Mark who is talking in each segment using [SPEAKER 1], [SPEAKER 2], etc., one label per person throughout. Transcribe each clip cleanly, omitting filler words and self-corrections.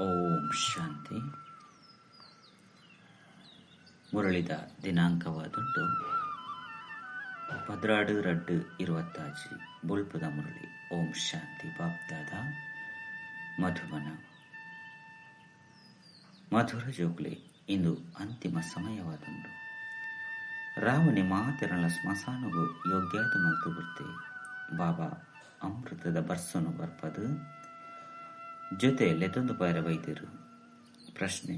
[SPEAKER 1] ಓಂ ಶಾಂತಿ. ಮುರಳಿದ ದಿನಾಂಕವಾದುಂಟು 12/2/26 ಬೊಲ್ಪುದ ಮುರಳಿ. ಓಂ ಶಾಂತಿ. ಬಾಪ್ದಾದ ಮಧುಬನ. ಮಧುರ ಜೋಕ್ಲೆ, ಇಂದು ಅಂತಿಮ ಸಮಯವಾದುಂಡು. ರಾವಣೆ ಮಾತೆರಳ ಸ್ಮಶಾನಗು ಯೋಗ್ಯಾದ ಮಲ್ತು ಬರ್ತೆ. ಬಾಬಾ ಅಮೃತದ ಬರ್ಸನು ಬರ್ಪದು ಜೊತೆ ಲೆತೊಂದು ಪಾರ ವೈದ್ಯರು. ಪ್ರಶ್ನೆ: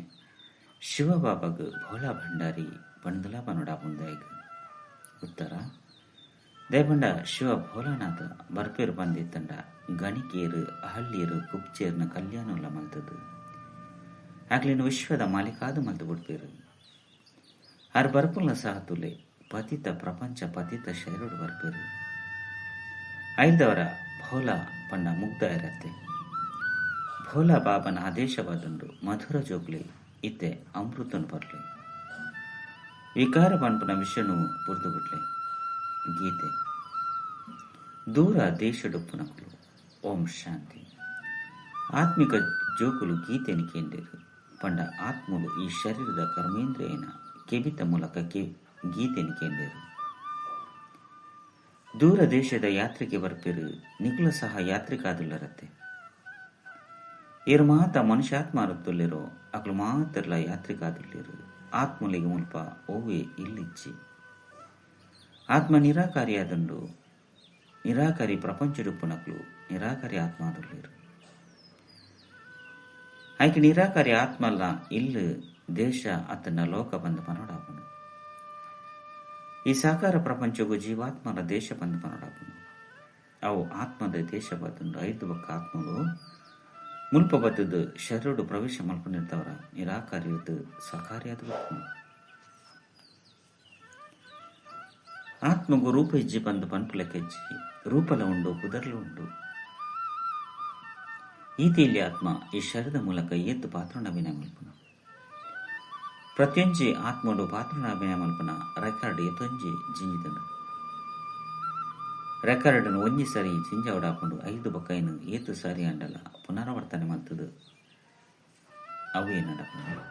[SPEAKER 1] ಶಿವಬಾಬಾಗ ಭೋಲಾ ಭಂಡಾರಿ ಬಂದಲ ಬನೋಡಾಪುಂದಾಯಗ? ಉತ್ತರ: ದೇಪಂಡ ಶಿವ ಭೋಲಾನಾಥ ಬರ್ಪೇರು ಬಂದಿತ್ತಂಡ ಗಣಿಕೇರು ಅಹಲ್ಯರು ಕುಬ್ಚೇರ್ನ ಕಲ್ಯಾಣುಲ ಮಲ್ತದು ಆಗ್ಲಿನ ವಿಶ್ವದ ಮಾಲೀಕಾದ ಮಲ್ತು ಬಿಡ್ಪೇರು. ಆರ್ ಬರ್ಪುಲ್ನ ಸಹ ತುಲೆ ಪತಿತ ಪ್ರಪಂಚ ಪತಿತ ಶೈರುಡು ಬರ್ಪೇರು. ಐದವರ ಭೋಲಾ ಪಂಡ ಮುಗ್ಧ ಇರತ್ತೆ. ಭೋಲಾ ಬಾಬನ ಆದೇಶವಾದುಂಡು ಮಧುರ ಜೋಗ್ಲೆ ಇತ್ತೆ ಅಮೃತನು ಬರ್ಲೆ, ವಿಕಾರ ಪನ್ಪುನ ವಿಷನು ಬುರ್ದು ಬಿಡ್ಲೆ. ಗೀತೆ. ದೂರ ದೇಶಡುಪ್ಪುನಕುಲು. ಓಂ ಶಾಂತಿ. ಆತ್ಮಿಕ ಜೋಕುಲು ಗೀತೆని ಕೇಂದ್ರೇರು. ಪಂಡ ಆತ್ಮಲು ಈ ಶರೀರದ ಕರ್ಮೇಂದ್ರಿಯನ ಕೆಬಿತ ಮೂಲಕ ಗೀತೆని ಕೇಂದ್ರೇರು. ದೂರ ದೇಶದ ಯಾತ್ರೆಗೆ ಬರ್ಪೇರು. ನಿಕುಲ ಸಹ ಯಾತ್ರಿಕಾದುಲ್ಲರತ್ತೆ. ಇರು ಮಾತ ಮನುಷ್ಯಾತ್ಮಾರುತ್ತುಲ್ಲಿರೋ ಅಕ್ಲು ಮಾತ್ರಲ ಯಾತ್ರಿಕಾದುಲ್ಲಿರು. ಆತ್ಮಲಿಗೆ ಮುಲ್ಪ ಓವೇ ಇಲ್ಲಿಚ್ಚಿ ಆತ್ಮ ನಿರಾಕಾರಿಯಾದುಂಡು. ನಿರಾಕಾರಿ ಪ್ರಪಂಚಡುಪ್ಪುನಕ್ಲು ನಿರಾಕಾರಿ ಆತ್ಮಾದುಲ್ಲಿರು. ಆಯ್ಕೆ ನಿರಾಕಾರಿ ಆತ್ಮಲ್ಲ ಇಲ್ಲು ದೇಶ ಅತನ ಲೋಕ ಬಂದ ಪನೋಡಾಪನು. ಈ ಸಾಕಾರ ಪ್ರಪಂಚಗೂ ಜೀವಾತ್ಮರ ದೇಶ ಬಂದ ಪನೋಡಾಪನು. ಅವು ಆತ್ಮದ ದೇಶ ಬಂದುಂಡು. ಐದು ಬಕ್ಕ ಆತ್ಮಲು ಮುಲ್ಪ ಬತ್ತದು ಶರಡು ಪ್ರವೇಶ ಮಲ್ಪನಿರ್ತವರ ನಿರಾಕಾರಿಯದ್ದು ಸಾಕಾರಿಯಾದ ಬಪ್ಪನು. ಆತ್ಮಗೂ ರೂಪ ಇಜ್ಜಿ ಬಂದು ಪನ್ಪುಲೆಕ್ಕೆಜ್ಜಿ. ರೂಪಲ ಉಂಡು, ಪುದರ್ಲು ಉಂಡು. ಈತಿಯಲ್ಲಿ ಆತ್ಮ ಈ ಶರೀರದ ಮೂಲಕ ಏತ್ತು ಪಾತ್ರನ ಅಭಿನಯ ಮಲ್ಪನ. ಪ್ರತಿಯೊಂಜಿ ಆತ್ಮಡು ಪಾತ್ರನ ಅಭಿನಯ ಮಲ್ಪನ ರೆಕಾರ್ಡ್ ಏತೊಂಜಿ ಜಿಂಜಿದನು. ರೆಕಾರ್ಡನ್ನು ಒಂಜಿ ಸಾರಿ ಜಿಂಜಾವಡಾಪುಂಡು. 5 ಬಕ್ಕೈನು ಏತು ಸಾರಿ ಅಂಡಲ ಪುನರಾವರ್ತನೆ ಮಲ್ತದು ಅವು ಏನಡಪುಂಡು.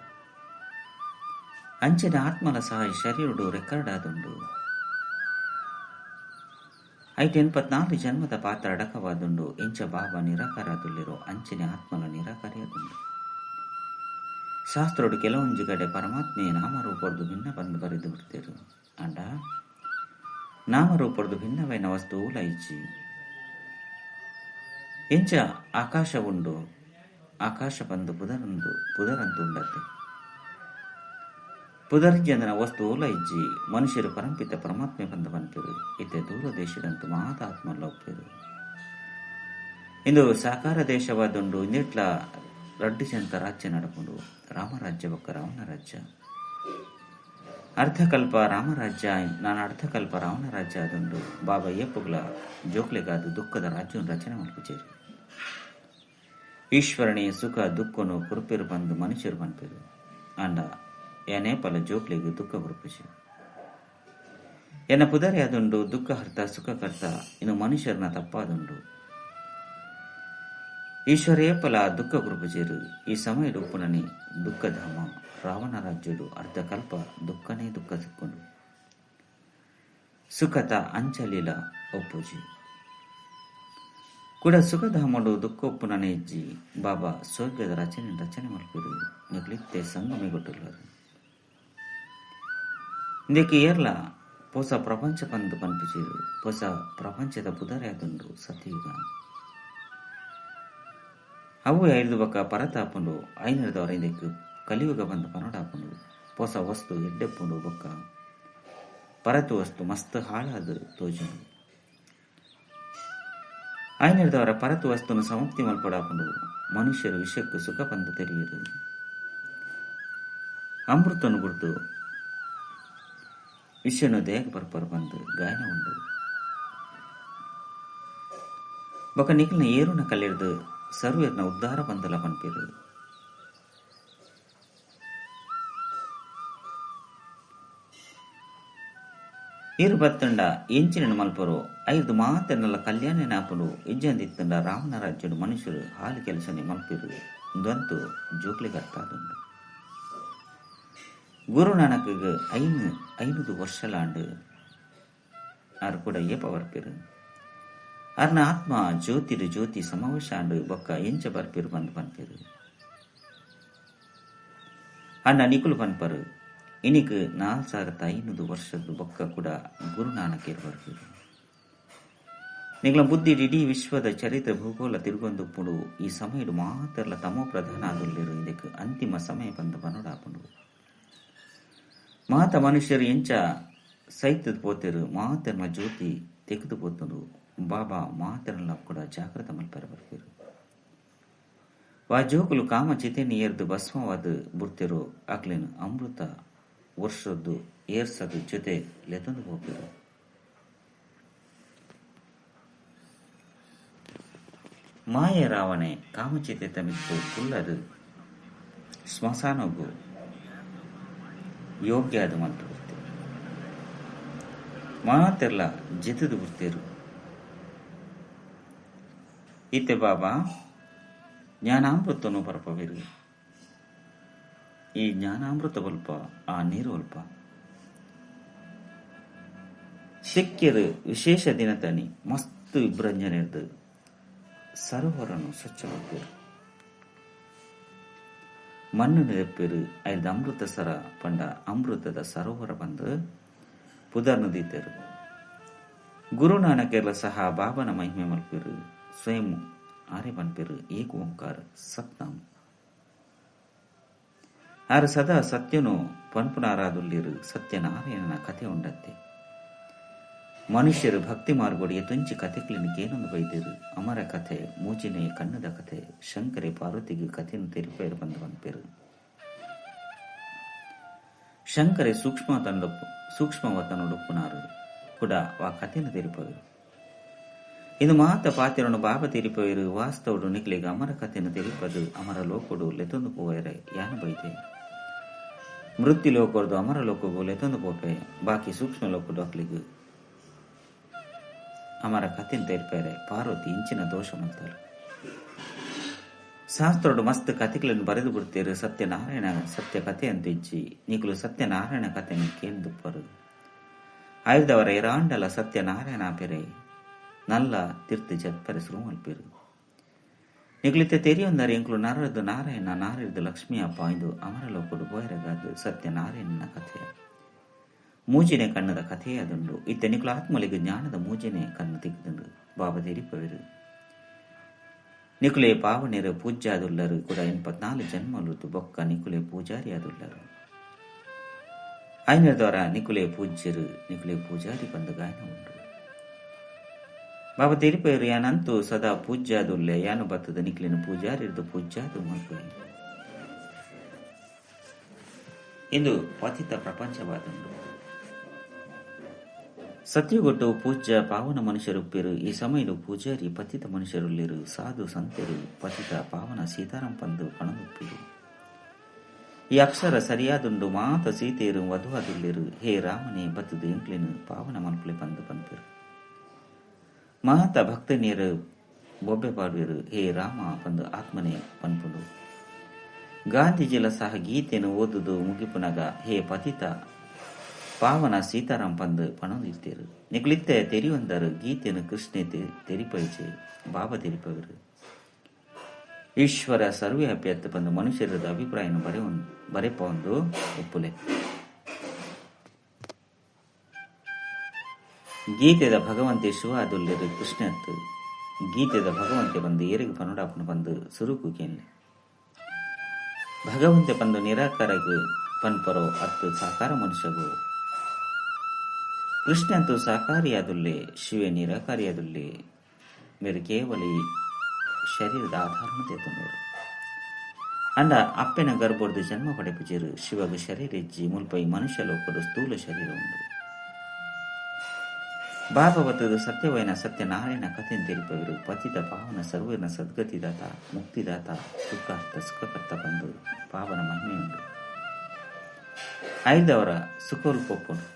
[SPEAKER 1] ಅಂಚಿನ ಆತ್ಮಲ ಸಹ ಈ ಶರೀರಡು ರೆಕಾರ್ಡ್ ಆದುಂಡು. 584 ಜನ್ಮದ ಪಾತ್ರ ಅಡಕವಾದುಂಡು. ಎಂಚ ಬಾಬಾ ನಿರಾಕಾರದುಲ್ಲಿರೋ ಅಂಚಿನ ಆತ್ಮಲ ನಿರಾಕಾರಿಯಾದುಂಡು. ಶಾಸ್ತ್ರೋಡು ಕೆಲವೊಂಜಿ ಕಡೆ ಪರಮಾತ್ಮೆಯ ನಾಮರೂಪದ್ದು ಭಿನ್ನ ಬಂದು ಬರೆದು ಬಿಡ್ತೇರು. ಅಂಡ ನಾಮರೂಪದ್ದು ಭಿನ್ನವೈನ ವಸ್ತುವು ಲೈಚಿ. ಎಂಚ ಆಕಾಶ ಉಂಡು, ಆಕಾಶ ಬಂದು ಪುದರಂತು ಉಂಡತ್ತೆ. ಪುದರ್ಜಂದನ ವಸ್ತು ಲೈಜ್ಜಿ. ಮನುಷ್ಯರು ಪರಂಪಿತ ಪರಮಾತ್ಮೆ ಬಂದ ಬಂಪಿರು. ಇತ್ತೆ ದೂರ ದೇಶದಂತು ಮಾತ ಆತ್ಮಲ್ಲ ಒಪ್ಪಿರು. ಇಂದು ಸಾಕಾರ ದೇಶವಾದುಂಡು. ಇಂದಿಟ್ಲ ರಡ್ಡು ಜಂತ ರಾಜ್ಯ ನಡಪುಂಡು. ರಾಮರಾಜ್ಯ ಬೊಕ್ಕ ರಾವಣ ರಾಜ್ಯ. ಅರ್ಧಕಲ್ಪ ರಾಮರಾಜ್ಯ ನಾನು ಅರ್ಧಕಲ್ಪ ರಾವಣ ರಾಜ್ಯ ಆದುಂಡು. ಬಾಬಾ ಏಪುಗ್ಲ ಜೋಕ್ಲೆಗಾದು ದುಃಖದ ರಾಜ್ಯವನ್ನು ರಚನೆ ಮಲ್ಪುಚೇರು. ಈಶ್ವರನೇ ಸುಖ ದುಃಖನು ಕುರುಪಿರು ಬಂದು ಮನುಷ್ಯರು ಪನ್ಪಿರು. ಅಂಡ ಏನೇ ಪಲ ಜೋಕ್ಲೆಗ್ ದುಃಖ ಕುರುಪುಚಿ. ಎನ್ನ ಪುದರಿ ಆದುಂಡು ದುಃಖ ಹರ್ತ ಸುಖಕರ್ತ. ಇನ್ನು ಮನುಷ್ಯರನ್ನ ತಪ್ಪಾದುಂಡು. ಈಶ್ವರೇ ಪಲ ದುಃಖ ಕುರುಪುಚೇರು. ಈ ಸಮಯದ ಉಪ್ಪುನನಿ ದುಃಖಧಾಮ ರಾವಣ ರಾಜ್ಯಡು ಅರ್ಧಕಲ್ಪ ದುಃಖನೇ ದುಃಖ ಸಿಕ್ಕೊಂಡು ಸುಖತ ಅಂಚಲೀಲ ಒಪ್ಪುಜಿ. ಕೂಡ ಸುಖಧಾಮಡು ದುಃಖ ಒಪ್ಪುನನೆ ಇಜ್ಜಿ. ಬಾಬಾ ಸ್ವರ್ಗದ ರಚನೆ ರಚನೆ ಮಲ್ಪಿರು. ನಿಕ್ಲಿತ್ತೆ ಸಂಗಮಿಗೊಟ್ಟುಲ್ಲರು. ಇಂದಕ್ಕೆ ಏರ್ಲ ಪೊಸ ಪ್ರಪಂಚ ಬಂದು ಪನ್ಪುಚೀರು. ಪೊಸ ಪ್ರಪಂಚದ ಪುದರ್ಯಾದುಂಡು ಸತ್ಯಯುಗ. ಅವು ಐದು ಬಕ್ಕ ಪರತಾಪುಂಡು. ಐನರದವರ ಇದಕ್ಕೆ ಕಲಿಯುಗ ಬಂದು ಪನೋಡಾಪುಂಡು. ಪೊಸ ವಸ್ತು ಎಡ್ಡೆಪ್ಪುಂಡು. ಬೊಕ್ಕ ಪರತು ವಸ್ತು ಮಸ್ತ್ ಹಾಳಾದ ತೋಜುಂಡು. ಐನರದವರ ಪರತು ವಸ್ತುನು ಸಮಾಪ್ತಿ ಮಲ್ಪಡಾಪುಂಡು. ಮನುಷ್ಯರು ವಿಷಕ್ಕೂ ಸುಖ ಬಂದು ತೆರೆಯಿರು. ಅಮೃತನು ಗುರ್ತು ವಿಷನು ದೇಹ ಪರ್ಪರ್ ಬಂದು ಗಾಯನ ಉಂಡು. ಬೊಕ್ಕ ನಿಖಲ್ನ ಏರುನ ಕಲ್ಲಿರ್ದು ಸರ್ವೇರ್ನ ಉದ್ಧಾರ ಬಂದಲ ಪನ್ಪಿರು. ಇರು ಬತ್ತಂಡ ಎಂಚಿನ ಮಲ್ಪರು ಐದು ಮಾತೆನ್ನೆಲ್ಲ ಕಲ್ಯಾಣ ನಾಪುಡು ಇಜ್ಜಂದಿತ್ತಂಡ ರಾಮನ ರಾಜ್ಯಡು ಮನುಷ್ಯರು ಹಾಲು ಕೆಲಸನೆ ಮಲ್ಪಿರು. ಉಂದಂತೂ ಜೋಕ್ಲಿಗೆ ಅರ್ಥ ಆದುಂಡು. ಗುರು ನಾನಕ್ಗೆ 5 ವರ್ಷಲಾಂಡು ಆರು ಕೂಡ ಏಪ ಬರ್ಪಿರು. ಅರ್ನ ಆತ್ಮ ಜ್ಯೋತಿರು ಜ್ಯೋತಿ ಸಮಾವೇಶ ಆಂಡು ಬೊಕ್ಕ ಎಂಚ ಬರ್ಪಿರು ಬಂದು ಪನ್ಪಿರು. ಅಣ್ಣ ನಿಕುಲು ಪನ್ಪರು ಇನಿಕ್ 4500 ವರ್ಷದ ಬೊಕ್ಕ ಕೂಡ ಗುರು ನಾನಕೇರು ಬರ್ಪಿರು. ನಿಗಳ ಬುದ್ಧಿ ಇಡೀ ವಿಶ್ವದ ಚರಿತ್ರೆ ಭೂಗೋಳ ತಿರುಗೊಂದುಪ್ಪುಡು ಈ ಸಮಯಡು ಮಾತ್ರಲ ತಮೋ ಪ್ರಧಾನ ಆದುಲ್ಲೇರು. ಇದಕ್ಕೆ ಅಂತಿಮ ಸಮಯ ಬಂದು ಬನೋಡಾಪುಂಡು. ಮಾತ ಮನುಷ್ಯರು ಎಂಚ ಸೈತದ ಪೋತೆರು ಮಾತರ್ನ ಜ್ಯೋತಿ ತೆಗೆದು ಪೋತರು. ಬಾಬಾ ಮಾತರ್ನ ಕೂಡ ಜಾಗೃತ ಮಲ್ಪೆರ ಬರ್ಪಿರು. ವಾ ಜೋಕುಲು ಕಾಮ ಚಿತೆನಿ ಏರ್ದು ಭಸ್ಮವಾದ ಬುರ್ತೆರು ಅಕ್ಲೇನು ಅಮೃತ ವರ್ಷದ್ದು ಏರ್ಸದು ಜೊತೆ ಲೆತೊಂದು ಹೋಗ್ತಿರು. ಮಾಯ ರಾವಣೆ ಕಾಮಚಿತೆ ತಮಿತ್ತು ಕುಲ್ಲರು ಸ್ಮಶಾನಗು ಯೋಗ್ಯ ಅದು ಮಂತು ಬರ್ತೀರು. ಮಾತೆಲ್ಲ ಜೆತದು ಬರ್ತೀರು. ಇತ್ತೆ ಬಾಬಾ ಜ್ಞಾನಾಮೃತನು ಪರಪವಿರು. ಈ ಜ್ಞಾನಾಮೃತ ಬಲ್ಪ ಆ ನೀರು ಅಲ್ಪ ಸಿಕ್ಕಿರು ವಿಶೇಷ ದಿನತನಿ ಮಸ್ತ್ ವಿಭ್ರಂಜನೆರ್ದು ಸರೋವರನು ಸ್ವಚ್ಛವಾಗ್ತಿರು. ಮಣ್ಣು ನಿರಪ್ಪಿರು ಐದು ಅಮೃತ ಸರ ಪಂಡ ಅಮೃತದ ಸರೋವರ ಬಂದು ಪುದರ್ನು ದೀತರು. ಗುರುನಾನಕೆಲ್ಲ ಸಹ ಬಾಬನ ಮಹಿಮೆ ಮಲ್ಪಿರು. ಸ್ವಯಂ ಆರೆ ಪನ್ಪಿರು ಏಕ ಓಂಕಾರ ಸತ್ನಾಮ್. ಆರು ಸದಾ ಸತ್ಯನು ಪನ್ಪುನಾರಾದುಲ್ಲಿರು. ಸತ್ಯನಾರಾಯಣನ ಕಥೆ ಉಂಡತ್ತೆ. ಮನುಷ್ಯರು ಭಕ್ತಿ ಮಾರ್ಗೋಡಿಯ ತುಂಚಿ ಕಥೆಕ್ಲಿನಿಗೆ ಏನೊಂದು ಬೈದಿರು. ಅಮರ ಕಥೆ, ಮೂಜಿನೆಯ ಕಣ್ಣದ ಕಥೆ, ಶಂಕರೆ ಪಾರ್ವತಿಗೆ ಕಥೆಯನ್ನು ತೆರಿಪೇರು ಬಂದು ಬಂದ್ಪೇರು. ಶಂಕರೆ ಸೂಕ್ಷ್ಮವತನುಡುಪ್ಪುನಾರು ಕೂಡ ಆ ಕಥೆಯನ್ನು ತೆರಿಪವರು. ಇದು ಮಾತ ಪಾತಿರನು ಬಾಬ ತೆರಿಪವರು. ವಾಸ್ತವಡು ನಿಕ್ಲಿಗೆ ಅಮರ ಕಥೆಯನ್ನು ತೆರಿಪದು ಅಮರ ಲೋಕಡು ಲೆತೊಂದು ಪೋಯರೆ ಯಾನು ಬೈದೆ. ಮೃತ್ಯು ಲೋಕರ್ದು ಅಮರ ಲೋಕಗೂ ಲೆತೊಂದು ಪೋಪೆ. ಬಾಕಿ ಸೂಕ್ಷ್ಮ ಲೋಕಡು ಅಕ್ಲಿಗೆ ಅಮರ ಕಥೆಯನ್ನು ತೆರಿಪೇರೆ ಪಾರ್ವತಿ ಇಂಚಿನ ದೋಷ ಮಾಡ್ತಾರೆ. ಶಾಸ್ತ್ರಡು ಮಸ್ತ್ ಕಥೆಗಳನ್ನು ಬರೆದು ಬಿಡ್ತೀರು. ಸತ್ಯನಾರಾಯಣ ಸತ್ಯ ಕಥೆ ಅಂತ ಇಜ್ಜಿ ನಿಕಲು ಸತ್ಯನಾರಾಯಣ ಕಥೆಯನ್ನು ಕೇಂದುಪ್ಪರು. ಆಯ್ದವರ ಇರಾಂಡಲ ಸತ್ಯನಾರಾಯಣ ಪೆರೆ ನಲ್ಲ ತಿರ್ತು ಜತ್ಪರೆ ಸುರು ಮಲ್ಪಿರು. ನಿಕಲಿತ ತೆರಿಯೊಂದರೆ ಎಂಕಲು ನರದು ನಾರಾಯಣ ನಾರದು ಲಕ್ಷ್ಮೀಯಪ್ಪ ಇದು ಅಮರ ಲೋಕಡು ಬೋಯರಗಾದು ಸತ್ಯನಾರಾಯಣನ ಕಥೆ ಮೂಜಿನೆ ಕಣ್ಣದ ಕಥೆಯೇ ಅದುಂಡು. ಇತ್ತ ನಿಕಲು ಆತ್ಮಲಿಗೆ ಜ್ಞಾನದ ಮೂಜಿನೆ ಕಣ್ಣು ತಿಕ್ದುಂಡು ಬಾಬಾ ತೆರಿಪವಿರು. ನಿಕುಲೆ ಪಾವನೆರು ಪೂಜ್ಯಾದುಲ್ಲರು ಕೂಡ 84 ಜನ್ಮಲುತು ಬೊಕ್ಕ ನಿಕುಲೆ ಪೂಜಾರಿ ಆದುಲ್ಲರು. ಆಯ್ನ ದ್ವಾರ ನಿಕುಲೆ ಪೂಜ್ಯರು ನಿಕುಲೆ ಪೂಜಾರಿ ಬಂದು ಗಾಯನ ಉಂಡು. ಬಾಬಾ ತೆರಿಪೇರು ಯಾನಂತೂ ಸದಾ ಪೂಜ್ಯಾದುಲ್ಲೆ ಯಾನು ಬತ್ತದ ನಿಕ್ಲಿನ ಪೂಜಾರಿರ್ದು ಪೂಜ್ಯಾದು ಮಲ್ಪೆ. ಇಂದು ಪತಿತ ಪ್ರಪಂಚವಾದುಂಡು. ಸತ್ಯಗೊಟ್ಟು ಪೂಜ್ಯ ಪಾವನ ಮನುಷ್ಯರುಪ್ಪಿರು. ಈ ಸಮಯಡು ಪೂಜಾರಿ ಪತಿತ ಮನುಷ್ಯರುಳ್ಳಿರು. ಸಾಧು ಸಂತರು ಪತಿತ ಪಾವನ ಸೀತಾರಾಂ ಪಂದು ಪಣದುಪ್ಪಿರು. ಈ ಅಕ್ಷರ ಸರಿಯಾದುಂಡು. ಮಾತ ಸೀತೆಯರು ವಧುವಾದುಳ್ಳಿರು. ಹೇ ರಾಮನೇ ಬತ್ತದು ಎಂಕ್ಲಿನು ಪಾವನ ಮನ್ಪುಲೆ ಪಂದು ಪನ್ಪಿರು. ಮಾತ ಭಕ್ತನೀರು ಬೊಬ್ಬೆ ಪಾಡುವಿರು. ಹೇ ರಾಮ ಪಂದು ಆತ್ಮನೇ ಪನ್ಪುಂಡು. ಗಾಂಧೀಜಿಲ ಸಹ ಗೀತೆಯನ್ನು ಓದುದು ಮುಗಿಪುನಗ ಹೇ ಪತಿತ ಪಾವನ ಸೀತಾರಾಮ್ ಪಂದು ಪಣೊಂದಿತ್ತೇರು. ನಿಕುಲಿತ್ತೆ ತೆರಿಯೊಂದರು ಗೀತೆಯನ್ನು ಕೃಷ್ಣೆ ತೆರಿಪೈಚೆ ಬಾಬಾ ತೆರಿಪವರು. ಈಶ್ವರ ಸರ್ವೇ ಅಭ್ಯರ್ಥ ಬಂದು ಮನುಷ್ಯರದ ಅಭಿಪ್ರಾಯನ ಬರೆಪ ಒಂದು ಒಪ್ಪುಲೆ. ಗೀತೆದ ಭಗವಂತೆ ಶಿವ ಅದುಲ್ಲೆರು ಕೃಷ್ಣ ಅತ್ತು. ಗೀತೆದ ಭಗವಂತೆ ಬಂದು ಏರಿಗೆ ಪನೋಡಾಪನ ಬಂದು ಸುರುಕು ಕೇನ್ಲೆ. ಭಗವಂತೆ ಬಂದು ನಿರಾಕಾರಗು ಪನ್ಪರೋ ಅತ್ತು ಸಾಕಾರ ಮನುಷ್ಯಗು. ಕೃಷ್ಣ ಅಂತೂ ಸಾಕಾರಿಯಾದುಲ್ಲೆ, ಶಿವೆ ನಿರಾಕಾರಿಯಾದುಲ್ಲೆ. ಮೇರು ಕೇವಲ ಈ ಶರೀರದ ಆಧಾರನ ತೇತೊಂಡರು. ಅಂಡ ಅಪ್ಪೆನ ಗರ್ಭದ ಜನ್ಮ ಪಡೆಪುಜೇರು. ಶಿವಗ ಶರೀರ ಇಜ್ಜಿ ಮುಲ್ಪೈ ಮನುಷ್ಯ ಲೋಕಡು ಸ್ಥೂಲ ಶರೀರ ಉಂಡು. ಬಾಬಾ ಬತ್ತದು ಸತ್ಯವೈನ ಸತ್ಯನಾರಾಯಣ ಕಥೆಯನ್ನು ತೆರಿಪವರು. ಪತಿತ ಪಾವನ ಸರ್ವನ ಸದ್ಗತಿದಾತ ಮುಕ್ತಿದಾತ ಸುಖಾರ್ಥ ಸುಖಕರ್ತ ಬಂದು ಪಾವನ ಮಹಿಮೆಯುಂಡು. ಐದವರ ಸುಖೋಲ್ಪೊಪ್ಪುಂಡು.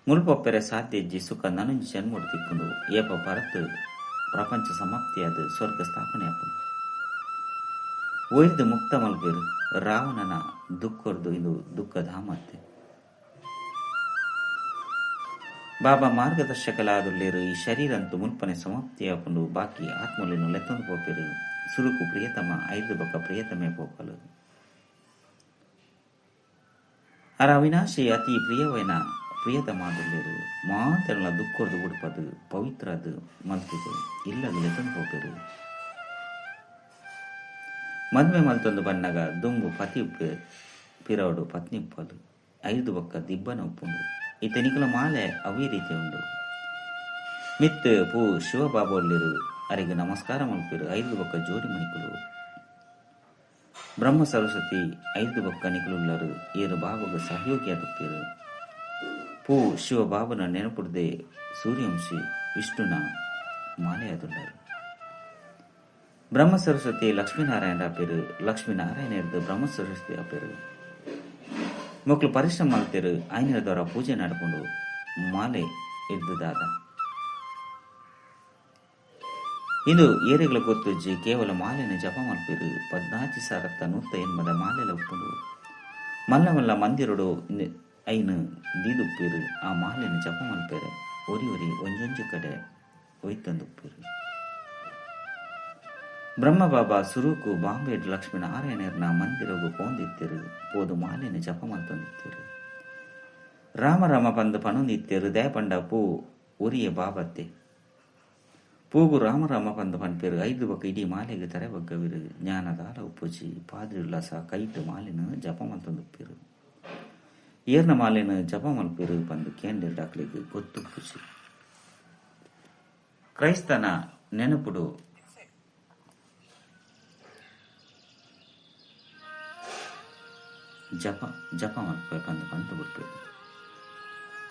[SPEAKER 1] ಮುಲ್ಪೊಪ್ಪೆರೆ ಸಾಧ್ಯ ಇಜ್ಜಿ ಸುಖ ನನಂಜಿ ಜನ್ಮಡು ತಿಕ್ಕೊಂಡು ಏಪ ಭರತ್ ಪ್ರಪಂಚ ಸಮಾಪ್ತಿಯಾದ ಸ್ವರ್ಗ ಸ್ಥಾಪನೆ ಆಪುಂಡು. ಒಯ್ದು ಮುಕ್ತ ಮಲ್ಪೇರು ರಾವಣನ ದುಃಖರ್ದು ಇದು ದುಃಖಧಾಮತ್ತೆ. ಬಾಬಾ ಮಾರ್ಗದರ್ಶಕಲಾದುಲ್ಲೇರು ಈ ಶರೀರಂತು ಮುಲ್ಪನೆ ಸಮಾಪ್ತಿಯಾಪುಂಡು ಬಾಕಿ ಆತ್ಮಲಿನು ಲೆತ್ತೊಂದು ಪೋಪೇರು ಸುರುಕು ಪ್ರಿಯತಮ ಐದು ಬೊಕ್ಕ ಪ್ರಿಯತಮೆ ಪೋಪಲು. ಅರ ಅವಿನಾಶಿ ಅತಿ ಪ್ರಿಯವೈನ ಪ್ರಿಯತಮಾದುಲ್ಲೇರು ಮಾತೆಲ್ಲ ದುಃಖರ್ದು ಉಡುಪದು ಪವಿತ್ರಾದು ಮಲ್ತಿದು ಇಲ್ಲದು ಲೆತ್ತೊಂದು ಪೋಪೇರು. ಮದ್ಮೆ ಮಲ್ತೊಂದು ಬನ್ನಗ ದುಂಬು ಪತಿ ಪಿರವಡು ಪತ್ನಿ ಉಪ್ಪಲು ಐದು ಬೊಕ್ಕ ದಿಬ್ಬನ ಉಪ್ಪುಂಡು. ಇತನಿಕಲ ಮಾಲೆ ಅವೇ ರೀತಿ ಉಂಡು. ಮಿತ್ ಪೂ ಶಿವಬಾಬೊಲ್ಲಿರು ಅರೆಗೆ ನಮಸ್ಕಾರ ಮಲ್ಪಿರು ಐದು ಬೊಕ್ಕ ಜೋಡಿ ಮಣಿಕುಲು. ಬ್ರಹ್ಮ ಸರಸ್ವತಿ ಐದು ಬೊಕ್ಕ ನಿಕುಲುಲ್ಲರು ಏರು ಬಾಬಗ ಸಹಯೋಗಿ ಅದುಪ್ಪಿರು. ಪೂ ಶಿವಬಾಬನ ನೆನಪುಡ್ದೆ ಸೂರ್ಯವಂಶಿ ವಿಷ್ಣುನ ಮಾಲೆ ಅದುಲ್ಲರು. ಬ್ರಹ್ಮ ಸರಸ್ವತಿ ಲಕ್ಷ್ಮೀನಾರಾಯಣ ಪೇರು ಲಕ್ಷ್ಮೀನಾರಾಯಣ ಇರ್ದು ಬ್ರಹ್ಮ ಸರಸ್ವತಿ ಪೇರು. ಮಕ್ಕಳು ಪರಿಶ್ರಮ ಮಾಡ್ತಿರು ಆಯ್ನ ದ್ವಾರ ಪೂಜೆ ನಡ್ಕೊಂಡು ಮಾಲೆ ಇದ್ದುದಾದ ಇಂದು ಏರೆಗಳ ಗೊತ್ತುಜ್ಜಿ ಕೇವಲ ಮಾಲೆನ ಜಪ ಮಲ್ಪಿರು 14,180 ಮಾಲೆಲ ಉಪ್ಪುಂಡು. ಮಲ್ಲ ಮಲ್ಲ ಮಂದಿರಡು ಐನು ದೀದುಪ್ಪಿರು ಆ ಮಾಲೆನ ಜಪ ಮಲ್ಪೇರೆ ಒರಿ ಒರಿ ಒಂಜೊಂಜಿ ಕಡೆ ಒಯ್ತಂದುಪ್ಪಿರು. ಬ್ರಹ್ಮ ಬಾಬಾ ಸುರುಕು ಬಾಂಬೆ ಲಕ್ಷ್ಮೀನಾರಾಯಣರ್ನ ಮಂದಿರಗು ಪೋಂದಿತ್ತಿರು ಪೋದು ಮಾಲೆನ ಜಪ ಮಲ್ತೊಂದಿತ್ತಿರು. ರಾಮ ರಾಮ ಪಂದು ಪನೊಂದಿತ್ತಿರು ದಯಪಂಡ ಪೂ ಒರಿಯ ಬಾಬತ್ತೆ ಪೂಗು ರಾಮ ರಾಮ ಪಂದು ಪನ್ಪೇರು ಐದು ಬೊಕ್ಕ ಇಡೀ ಮಾಲೆಗೆ ತರೆ ಬಗ್ಗವಿರು ಜ್ಞಾನದಾಲ ಉಪ್ಪುಜಿ ಪಾದ್ರಿ ಉಲ್ಲಾಸ ಕೈಟು ಮಾಲೆನ ಜಪ ಮಲ್ತೊಂದುಪ್ಪಿರು. ಏರ್ನ ಮಾಲೆನ ಜಪ ಮಲ್ಪಿರು ಪಂದು ಕೇಂದ್ರ ಡಾಕ್ಲಿಗೆ ಗೊತ್ತುಪ್ಪುಜಿ. ಕ್ರೈಸ್ತನ ನೆನಪುಡು ಜಪ ಜಪ ಮಲ್ಪೆ ಪಂದು ಪಂತು ಬಿಡ್ಬೇಕು.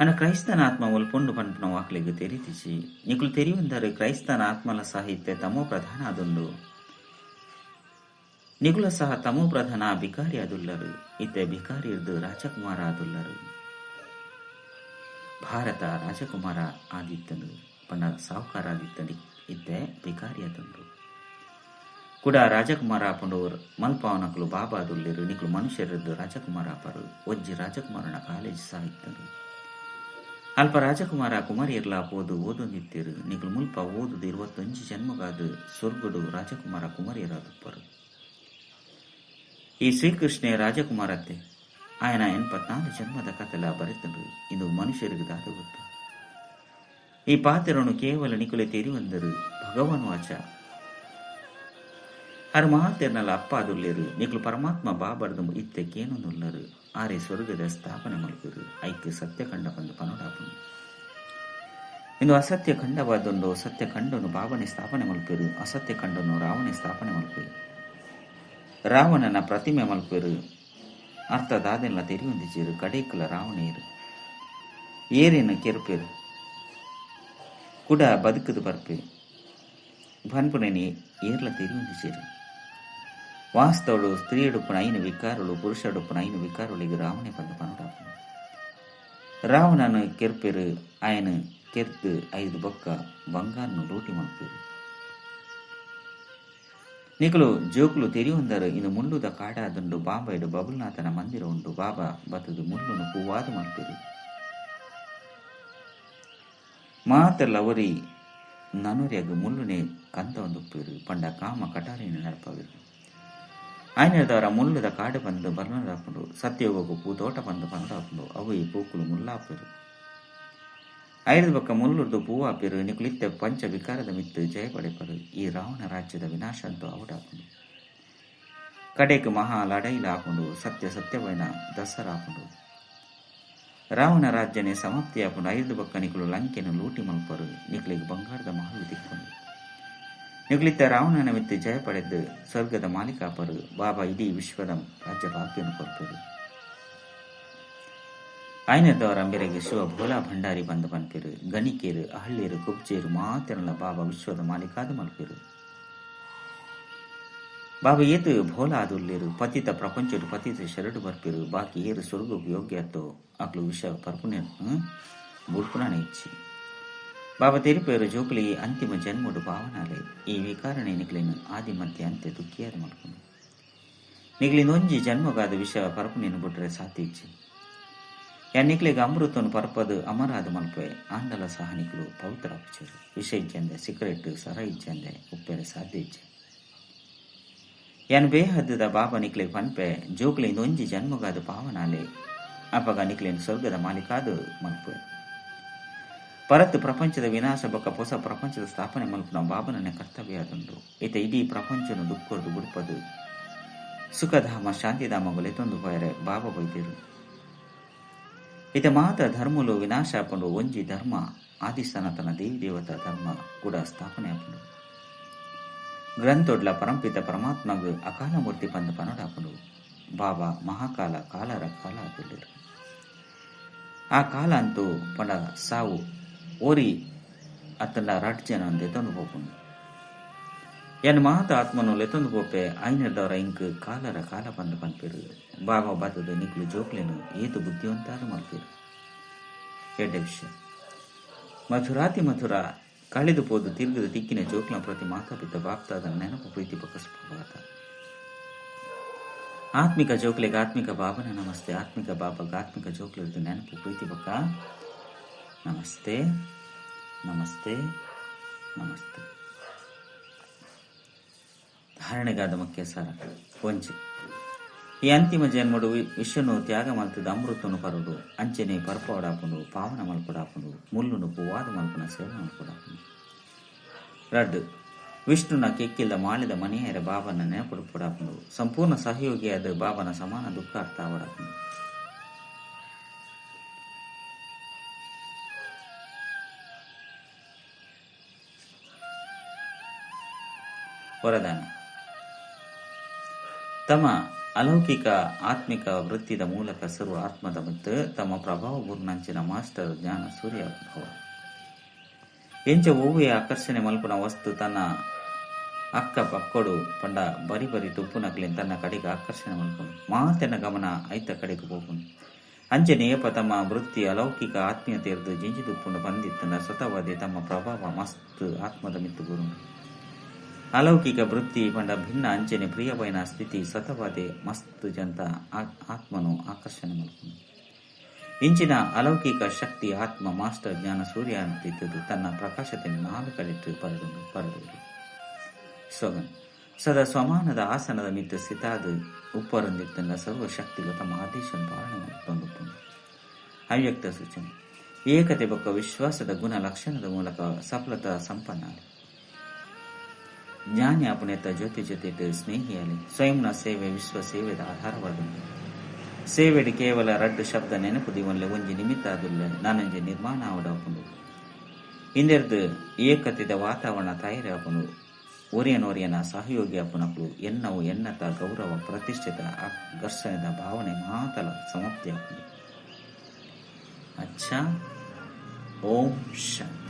[SPEAKER 1] ಅನ ಕ್ರೈಸ್ತನ ಆತ್ಮ ಒಲ್ಪೊಂಡು ಪನ್ಪುನ ವಾಕ್ಲಿಗೆ ತೆರಿತಿಸಿ ನಿಕುಲು ತೆರಿಯುವಂದರೆ ಕ್ರೈಸ್ತನ ಆತ್ಮಲ ಸಾಹಿತ್ಯ ತಮೋ ಪ್ರಧಾನ ಅದುಂಡು. ನಿಗುಲ ಸಹ ತಮೋ ಪ್ರಧಾನ ಭಿಕಾರಿ ಅದುಲ್ಲರು. ಇತ್ತೆ ಭಿಕಾರಿ ಇರ್ದು ರಾಜಕುಮಾರ ಅದುಲ್ಲರು. ಭಾರತ ರಾಜಕುಮಾರ ಆದಿತ್ತನು ಪಂಡ ಸಾಹುಕಾರ ಆದಿತ್ತನು ಇತ್ತೆ ಭಿಕಾರಿ ಅದುಂಡು. ಕೂಡ ರಾಜಕುಮಾರ ಪಂಡು ಮಲ್ಪಾವನಕುಲು ಬಾಬಾ ಅದುಲ್ಲೇರು ನಿಕುಲು ಮನುಷ್ಯರದ್ದು ರಾಜಕುಮಾರ ಪರು ಒಜ್ಜಿ ರಾಜಕುಮಾರನ ಕಾಲೇಜ್ ಸಾಹಿತ್ಯನು. ಅಲ್ಪ ರಾಜಕುಮಾರ ಕುಮಾರಿಯರ್ಲ ಪೋದು ಓದೊಂದಿತ್ತೀರು ನಿಕುಲು ಮುಲ್ಪ ಓದುದು 21 ಜನ್ಮಗಾದು ಸ್ವರ್ಗಡು ರಾಜಕುಮಾರ ಕುಮಾರಿಯರಾದುಪ್ಪರು. ಈ ಶ್ರೀಕೃಷ್ಣೇ ರಾಜಕುಮಾರತ್ತೆ ಆಯನ 84 ಜನ್ಮದ ಕಥೆಲ ಬರೆತನು. ಇದು ಮನುಷ್ಯರಿಗೆ ದಾದ ಗೊತ್ತು. ಈ ಪಾತ್ರನು ಕೇವಲ ನಿಕುಲೆ ತೆರಿವಂದರು ಭಗವಾನ್ ವಾಚ ಅರು ಮಹಾತೇರ್ನಲ್ಲ ಅಪ್ಪ ಅದುಲ್ಲೇರು ನಿಕುಲು ಪರಮಾತ್ಮ ಬಾಬರ್ದು ಇತ್ತೆ ಕೇನೊಂದುಲ್ಲರು ಆರೆ ಸ್ವರ್ಗದ ಸ್ಥಾಪನೆ ಮಲ್ಪಿರು ಐಕ್ಯ ಸತ್ಯಖಂಡ ಬಂದು ಪನೋಡಾಪುನು. ಇಂದು ಅಸತ್ಯ ಖಂಡವಾದೊಂದು ಸತ್ಯ ಖಂಡನು ಬಾಬನೆ ಸ್ಥಾಪನೆ ಮಲ್ಪಿರು ಅಸತ್ಯ ಖಂಡನು ರಾವಣೆ ಸ್ಥಾಪನೆ ಮಲ್ಪಿರು ರಾವಣನ ಪ್ರತಿಮೆ ಮಲ್ಪಿರು ಅರ್ಥ ದಾದೆಲ್ಲ ತೆರಿಯೊಂದಿಜೀರು ಕಡೇಕುಲ ರಾವಣೇರು ಏರೇನು ಕೆರುಪೇರು ಕುಡ ಬದುಕುದು ಬರ್ಪೆ ಪನ್ಪುನೇನಿ ಏರ್ಲ ತೆರಿಯೊಂದಿಜೀರು. ವಾಸ್ತವಡು ಸ್ತ್ರೀಯಡುಪ್ಪುನ ಐನು ವಿಕಾರುಳು ಪುರುಷಡುಪ್ಪುನ ಐನು ವಿಕಾರುಳಿಗೆ ರಾವಣೆ ಬಂದು ಪನೋಡಾಪುನು. ರಾವಣನು ಕೆರ್ಪೆರು ಆಯನು ಕೆರ್ತು ಐದು ಬೊಕ್ಕ ಬಂಗಾರನು ಲೂಟಿ ಮಲ್ಪೇರು. ನಿಕುಲು ಜೋಕುಲು ತೆರಿಯೊಂದರು ಇನ್ನು ಮುಳ್ಳುದ ಕಾಡಾದುಂಡು ಬಾಂಬೈಡು ಬಬುಲ್ನಾಥನ ಮಂದಿರ ಉಂಡು. ಬಾಬಾ ಬತ್ತದು ಮುಳ್ಳುನು ಪೂವಾದು ಮಲ್ಪೇರು. ಮಾತೆಲ್ಲ ಒರಿ ನನುರ್ಯಾಗ ಮುಳ್ಳುನೆ ಕಂತ ಒಂದುಪ್ಪೇರು ಪಂಡ ಕಾಮ ಕಟಾರಿನ ನಡಪವಿರು. ಆಯ್ನದವರ ಮುಳ್ಳುದ ಕಾಡು ಬಂದು ಬರ್ನರಾಪುಂಡು ಸತ್ಯಯೋಗಕ್ಕೂ ಪೂತೋಟ ಬಂದು ಪನರಾಪುಂಡು ಅವು ಈ ಪೂಕುಲು ಮುಲ್ಲಾಪೇರು. ಐದು ಬೊಕ್ಕ ಮುಳ್ಳುರ್ದು ಪೂವಾಪೇರು ನಿಕುಲಿತ್ತ ಪಂಚ ವಿಕಾರದ ಮಿತ್ತು ಜಯ ಪಡೆಪರು. ಈ ರಾವಣ ರಾಜ್ಯದ ವಿನಾಶ ಅಂತೂ ಅವಡಾಪುಂಡು. ಕಡೆಗೆ ಮಹಾ ಲಡೈಲ ಆಪುಂಡು ಸತ್ಯ ಸತ್ಯವೈನ ದಸರಾಪುಂಡು. ರಾವಣ ರಾಜ್ಯನೇ ಸಮಾಪ್ತಿಯಾಪುಂಡು. ಐದು ಬೊಕ್ಕ ನಿಕುಲು ಲಂಕೆನು ಲೂಟಿ ಮಲ್ಪರು ನಿಕುಲಿಗೆ ಬಂಗಾರದ ಮಹಲು ತಿಕ್ಕೊಂಡು ನಿಗುಲಿತ ರಾವಣನ ಮಿತ್ತು ಜಯ ಪಡೆದು ಸ್ವರ್ಗದ ಮಾಲೀಕಾಪರು. ಬಾಬಾ ಇಡೀ ವಿಶ್ವದ ರಾಜ್ಯ ಭಾಗ್ಯವನ್ನು ಕೊಡ್ತದೆ. ಆಯ್ನದವರ ಅಂಬೆರೆಗೆ ಶಿವ ಭೋಲಾ ಭಂಡಾರಿ ಬಂದು ಪನ್ಪೇರು ಗಣಿಕೇರು ಅಹಳ್ಳಿಯರು ಕುಬ್ಜೇರು ಮಾತೆಲ್ಲ ಬಾಬಾ ವಿಶ್ವದ ಮಾಲೀಕಾದ ಮಲ್ಪೇರು. ಬಾಬಾ ಏತು ಭೋಲಾ ಆದುಲ್ಲೇರು ಪತಿತ ಪ್ರಪಂಚಡು ಪತಿತ ಶರಡು ಬರ್ಪೇರು ಬಾಕಿ ಏರು ಸ್ವರ್ಗಕ್ಕೆ ಯೋಗ್ಯ ಅತ್ತೋ ಅಕ್ಲು ವಿಷ ಪರ್ಪುನೆ ಬುಡ್ಪುನಾನೆ ಇಚ್ಚಿ. ಬಾಬಾ ತೆರಿಪೇರು ಜೋಕುಲಿ ಅಂತಿಮ ಜನ್ಮಡು ಭಾವನಾಲೆ ಈ ವಿಕಾರಣೆ ನಿಕ್ಲೇನು ಆದಿ ಮಧ್ಯ ಅಂತ್ಯ ದುಃಖಿಯಾದ ಮಲ್ಪುಂಡು. ನಿಗ್ಲಿಂದೊಂಜಿ ಜನ್ಮಗಾದ ವಿಷಯ ಪರಪುನೇನು ಬಿಟ್ರೆ ಸಾಧ್ಯ ಇಚ್ಚಿ. ಯಾನ್ ನಿಕ್ಲೆಗ್ ಅಮೃತನು ಪರಪದು ಅಮರಾದ ಮಲ್ಪೆ ಆಂಡಲ ಸಹ ನಿಕ್ಲು ಪವಿತ್ರ ಅಪಚರು. ವಿಷ ಇಜ್ಜಂದೆ, ಸಿಗರೇಟ್ ಸರ ಇಜ್ಜಂದೆ ಉಪ್ಪೆರೆ ಸಾಧ್ಯ ಇಜ್ಜೆ. ಯಾನ್ ಬೇಹದ್ದದ ಬಾಬಾ ನಿಕ್ಲೆಗ್ ಪನ್ಪೆ ಜೋಕ್ಲಿಂದ ಒಂಜಿ ಜನ್ಮಗಾದ ಪಾವನಾಲೆ ಅಪಗ ನಿಕ್ಲೇನ್ ಸ್ವರ್ಗದ ಮಾಲೀಕಾದು ಮಲ್ಪೆ. ಪರತ್ ಪ್ರಪಂಚದ ವಿನಾಶ ಬೊಕ್ಕ ಹೊಸ ಪ್ರಪಂಚದ ಸ್ಥಾಪನೆ ಮಲ್ಪುನ ಬಾಬನನೆ ಕರ್ತವ್ಯ ಆದುಂಡು. ಇತ ಇಡೀ ಪ್ರಪಂಚನು ದುಃಖರ್ದು ಬುಡ್ಪದು ಸುಖಧಾಮ ಶಾಂತಿಧಾಮಗಳು ಎತ್ತೊಂದು ಪೋಯರೆ ಬಾಬಾ ಬೈದಿರು. ಇತ ಮಾತ ಧರ್ಮಲು ವಿನಾಶ ಆಪುಂಡು, ಒಂಜಿ ಧರ್ಮ ಆದಿ ಸನಾತನ ದೇವಿ ದೇವತಾ ಧರ್ಮ ಕೂಡ ಸ್ಥಾಪನೆ ಆಪುಂಡು. ಗ್ರಂಥೊಡ್ಲ ಪರಂಪಿತ ಪರಮಾತ್ಮಗ್ ಅಕಾಲ ಮೂರ್ತಿ ಪಂದ ಪನಡಾಪುಂಡು. ಬಾಬಾ ಮಹಾಕಾಲ ಕಾಲರ ಕಾಲ ಆದುಲ್ಲೆರ್. ಆ ಕಾಲ ಅಂತೂ ಪಂಡ ಸಾವು ಓರಿ ಅತ್ತಂಡ ರಡ್ಡ್ ಜನ ಲೆತ್ತೊಂದು ಪೋಪುಂಡು. ಎನ್ ಮಾತ ಆತ್ಮನು ಲೆತ್ತೊಂದು ಪೋಪೆ ಐನದವರ ಇಂಕ್ ಕಾಲರ ಕಾಲ ಪಂದ್ ಪನ್ಪೆರ್. ಬಾಬಾ ಬತ್ತದ ನಿಕ್ಲು ಜೋಕ್ಲೆನು ಏತು ಬುದ್ಧಿವಂತಾದ ಮಲ್ಪೆರ್. ಎಡ್ಡೆ ವಿಷಯ. ಮಥುರಾತಿ ಮಥುರ ಕಳೆದು ಪೋದು ತಿರುಗದು ತಿಕ್ಕಿನ ಜೋಕ್ಲ ಪ್ರತಿ ಮಾತಾಪಿತ ಬಾಪ್ತಾದ ನೆನಪು ಪ್ರೀತಿ ಪಕ್ಕ. ಆತ್ಮಿಕ ಜೋಕ್ಲೆಗೆ ಆತ್ಮಿಕ ಬಾಬನ ನಮಸ್ತೆ. ಆತ್ಮಿಕ ಬಾಬಾಗ ಆತ್ಮಿಕ ಜೋಕ್ಲೆದು ನೆನಪು ಪ್ರೀತಿ ಪಕ್ಕ ನಮಸ್ತೆ ನಮಸ್ತೆ ನಮಸ್ತೆ. ಧಾರಣೆಗಾದ ಮುಖ್ಯ ಸಾರ ಒಂಜಿ ಈ ಅಂತಿಮ ಜನ್ಮಡು ವಿಶ್ವನು ತ್ಯಾಗ ಮಲ್ತದ ಅಮೃತನು ಪರಡು ಅಂಚನೆ ಪರಪೋಡಾಪುಂಡು ಪಾವನ ಮಲ್ಪಡಾಪುಂಡು ಮುಳ್ಳುನು ಪೂವಾದ ಮಲ್ಪುನ ಸೇವೆ ಮಲ್ಪಡಾಪುಂಡು. ರಡ್ಡು ವಿಷ್ಣುನ ಕೆಕ್ಕಿಲ್ದ ಮಾಳಿದ ಮನೆಯರ ಬಾಬನ ನೆನಪುಡಾಪುಂಡು ಸಂಪೂರ್ಣ ಸಹಯೋಗಿಯಾದ ಬಾಬನ ಸಮಾನ ದುಃಖ ಅರ್ಥ ಆವಡಾಪುಂಡು. ವರದಾನ ತಮ್ಮ ಅಲೌಕಿಕ ಆತ್ಮಿಕ ವೃತ್ತಿದ ಮೂಲಕ ಸರ್ವ ಆತ್ಮದ ಮತ್ತು ತಮ್ಮ ಪ್ರಭಾವ ಗುರುನಂಚಿನ ಮಾಸ್ಟರ್ ಜ್ಞಾನ ಸೂರ್ಯ ಭವ. ಎಂಚ ಒವ್ವೆ ಆಕರ್ಷಣೆ ಮಲ್ಪುನ ವಸ್ತು ತನ್ನ ಅಕ್ಕ ಪಕ್ಕೊಡು ಪಂಡ ಬರಿ ಬರಿ ತುಪ್ಪುನಕ್ಲೇನ್ ತನ್ನ ಕಡೆಗೆ ಆಕರ್ಷಣೆ ಮಲ್ಪುನು ಮಾತೆನ ಗಮನ ಐತ ಕಡೆಗೆ ಹೋಗುನು. ಅಂಚನೆ ಏಪ ತಮ್ಮ ವೃತ್ತಿ ಅಲೌಕಿಕ ಆತ್ಮೀಯತೆಯರ್ದು ಜಿಂಜಿ ತುಪ್ಪುಂಡು ಬಂದಿತ್ತನ ಸ್ವತಃವಾದಿ ತಮ್ಮ ಪ್ರಭಾವ ಮಸ್ತ್ ಆತ್ಮದ ಮಿತ್ತು ಗುರುನು. ಅಲೌಕಿಕ ವೃತ್ತಿ ಪಂಡ ಭಿನ್ನ ಅಂಚನೆ ಪ್ರಿಯವೈನ ಸ್ಥಿತಿ ಸತವಾದೆ ಮಸ್ತ್ ಜಂತ ಆತ್ಮನು ಆಕರ್ಷಣೆ ಮಲ್ಪುನು. ಇಂಚಿನ ಅಲೌಕಿಕ ಶಕ್ತಿ ಆತ್ಮ ಮಾಸ್ಟರ್ ಜ್ಞಾನ ಸೂರ್ಯ ಅಂತಿದ್ದು ತನ್ನ ಪ್ರಕಾಶತೆಯನ್ನು ನಾಲ್ಕು ಕಡೆಟ್ಟು ಪರಡುವುದು. ಸೊಗನ್ ಸದಾ ಸ್ವಮಾನದ ಆಸನದ ಮಿತ್ತು ಸ್ಥಿತಾದ ಉಪ್ಪರೊಂದಿತ್ತನ್ನ ಸರ್ವ ಶಕ್ತಿಗಳು ತಮ್ಮ ಆದೇಶ ಪಾಲನೆ ಮಾಡಿಕೊಂಡು. ಅವ್ಯಕ್ತ ಸೂಚನೆ ಏಕತೆ ಬೊಕ್ಕ ವಿಶ್ವಾಸದ ಗುಣ ಲಕ್ಷಣದ ಮೂಲಕ ಸಫಲತಾ ಸಂಪನ್ನ. ಜ್ಞಾನಿ ಅಪುನೆತ್ತ ಜೊತೆ ಜೊತೆ ಸ್ನೇಹಿಯಾಲಿ ಸ್ವಯಂನ ಸೇವೆ ವಿಶ್ವ ಸೇವೆದ ಆಧಾರವಾದುಂಡು. ಸೇವೆಡ್ ಕೇವಲ ರಡ್ಡು ಶಬ್ದ ನೆನಪು ದಿವನ್ಲೆ ಒಂಜಿ ನಿಮಿತ್ತ ಆದುಲ್ಲೆ ನಾನೊಂಜಿ ನಿರ್ಮಾಣ ಆವಡಾಪುಂಡು. ಇಂದೆರ್ದು ಏಕತೆದ ವಾತಾವರಣ ತಯಾರಿ ಆಪುಂಡು. ಒರಿಯನೊರಿಯನ ಸಹಯೋಗಿ ಅಪುನಕ್ಲು ಎನ್ನವು ಎನ್ನತ ಗೌರವ ಪ್ರತಿಷ್ಠಿತ ಘರ್ಷಣೆದ ಭಾವನೆ ಮಾತಲ ಸಮಾಪ್ತಿ ಆಪುಂಡು. ಅಚ್ಚಾ, ಓಂ ಶಾಂತಿ.